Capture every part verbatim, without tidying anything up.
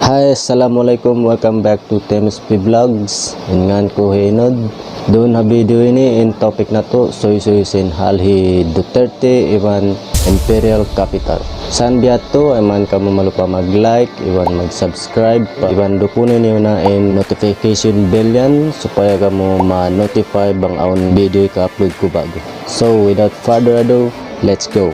Hi, assalamualaikum. Welcome back to T M S P Vlogs. In ngan ku hi Inod. Duun ha video ini, in topic natu', suysuy sin hal hi Duterte iban Imperial Capital. Sa' biya' ha yadtu, ayaw kamu malupa mag-like, iban mag-subscribe, iban dukuni niyu na in notification bell yan, supaya kamu ma-notify bang awn video ka-upload ku ba'gu. So, without further ado, let's go.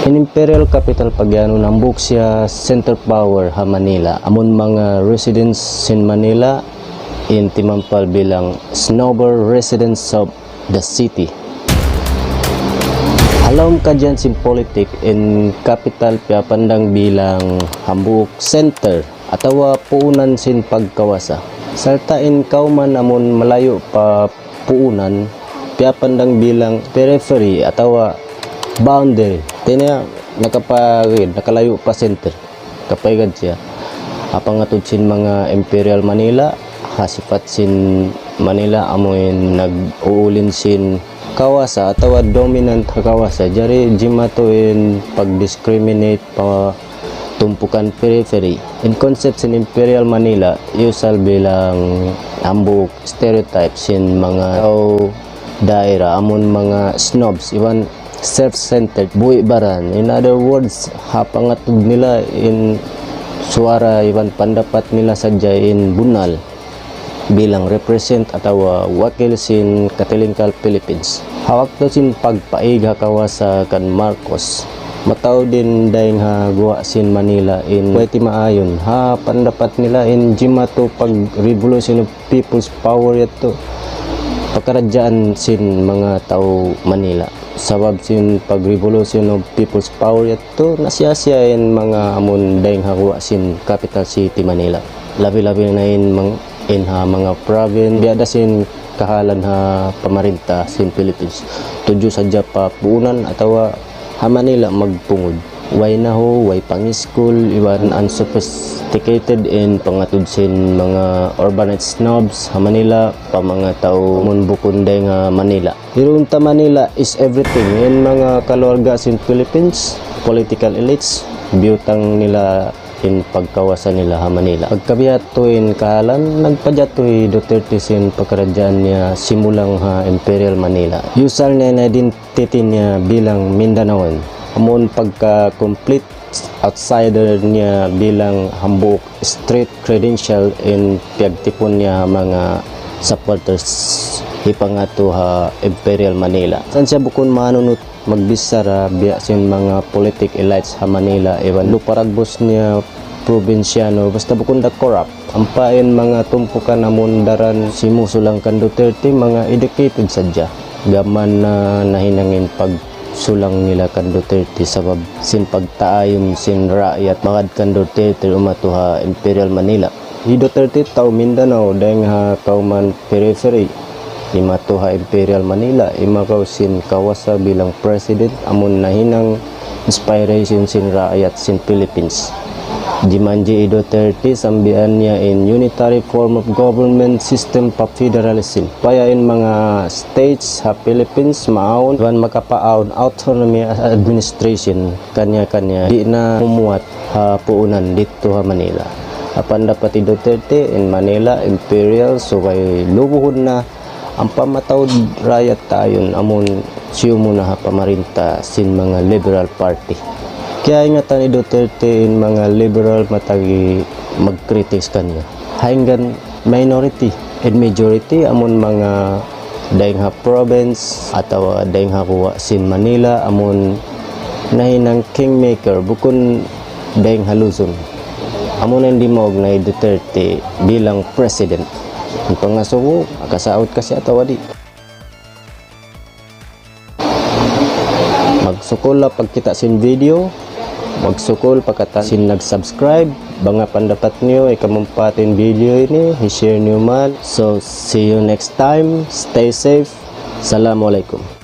In Imperial Capital pag-iyanun, hambuuk siya center power ha Manila. Amun manga residents sin Manila, in timampal bilang snobber residents of the city. Ha lawm kajian sin pulitik, in capital piyapandang bilang hambuuk center atawa puunan sin pagkawasa. Sarta' in kawman amun malayu' pa puunan, piyapandang bilang periphery atawa boundary. Hati niya nakapa-, nakalayu' pa center. Kapaigad siya. Ha pangatud sin manga Imperial Manila, ha sipat sin Manila, amuin nag-uulin sin kawasa atawa dominant ha kawasa. Jari jimatu in pag-discriminate pa tumpukan periphery. In concept sin Imperial Manila, usal bilang hambuuk stereotype sin manga tau daira, amun manga snobs, iban self-centered, buhi' baran. In other words, ha pangatud nila in suwara iban pandapat nila sadja in bunnal bilang represent atawa wakil sin katilingkal Philippines. Ha waktu sin pagpaig ha kawasa kan Marcos, mataud in dayng ha guwa' sin Manila in way timaayun. Ha pandapat nila in jimatu pag-revolution of People's Power yadtu pakaradjaan sin manga tau Manila. Sabab sin pag-revolution of People's Power yadtu, nasiya-siya in manga amun dayng ha guwa' sin capital city Manila. Labi-labi na in mang-, in ha manga province, biya' da sin kahalan ha pamarinta sin Philippines. Tudju sadja pa puunan atawa ha Manila magpungud. Way nahu, way pangiskul, iban unsophisticated in pangatud sin manga urbanite snobs ha Manila, pa manga tau amun bukun dayng ha Manila. Hirunta Manila is everything. In manga kaluarga sin Philippines, political elites, biyutang nila in pagkawasa nila ha Manila. Pagka biya' hādtu in kahalan, nagpajatu hi Duterte sin pakaradjaan niya simulang ha Imperial Manila. Usal niya in identity niya bilang Mindanaoan. Amun pagka-complete outsider niya bilang hambuuk street credential in piyagtipun niya ha manga supporters hipangatu ha Imperial Manila. Sa' siya bukun manunut magbichara biya' sin manga politic elites ha Manila, iban luparagbus niya probinsyano, basta bukun da corrupt. Ampa in manga tumpukan amun daran simusulang kan Duterte, manga educated sadja. Gām na nahinang in pagsulang nila kan Duterte sabab sin pagtaayun sin raayat magad kan Duterte umatu ha Imperial Manila. Hi Duterte tau Mindanao, dayng ha kawman periphery. Imatu ha Imperial Manila, imakaw sin kawasa bilang president, amun nahinang inspiration sin raayat sin Philippines. Jimanji' hi Duterte, sambian niya in unitary form of government system pa federalism. Supaya in manga states ha Philippines maawn, iban makapaawn autonomy administration kaniya-kaniya. Di' na mumuwat ha puunan didtu ha Manila. Ha pandapat hi Duterte, in Manila, imperial, subay lubuhun na. Ampa mataud raayat taayun amun siyumu na ha pamarinta sin manga Liberal Party. Kiyaingatan hi Duterte in manga Liberal matagi magkritik kaniya. Hangkan minority and majority amun manga dayng ha province atawa dayng ha guwa' sin Manila amun nahinang kingmaker, bukun dayng ha Luzon. Amuna in dimaug na hi Duterte bilang president. In pangasubu, makasaut ka siya atawa di'. Magsukul ha pagkita' sin video. Magsukul pa katan sin nag-subscribe. Bang ha pandapat niyu, ikamumpaat in video ini, i-share niyu man. So, see you next time. Stay safe. Assalamualaikum.